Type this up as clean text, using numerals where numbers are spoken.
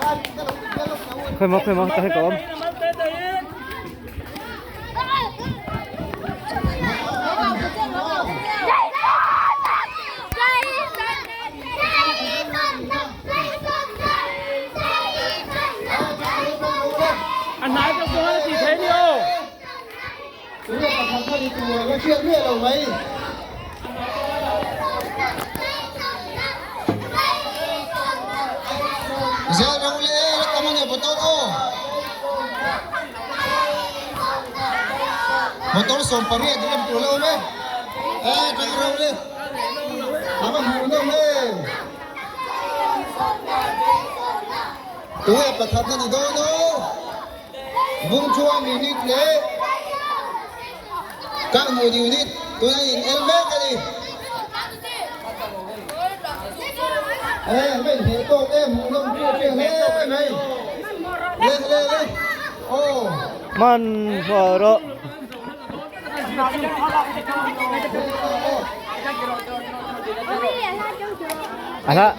Khawi maw khawi maw tah hian ka awm. Motor 18 rem tur la awm e e tang ro le a va hmuh nawm e tunge pakhat na ni dawn aw Vungchhuang unit leh Kanghmun unit tuna in el mek a ni. E hei hneh tawk em hmuh nawm chu a hle mai. Le le le aw. Man hmuh rawh. Ala.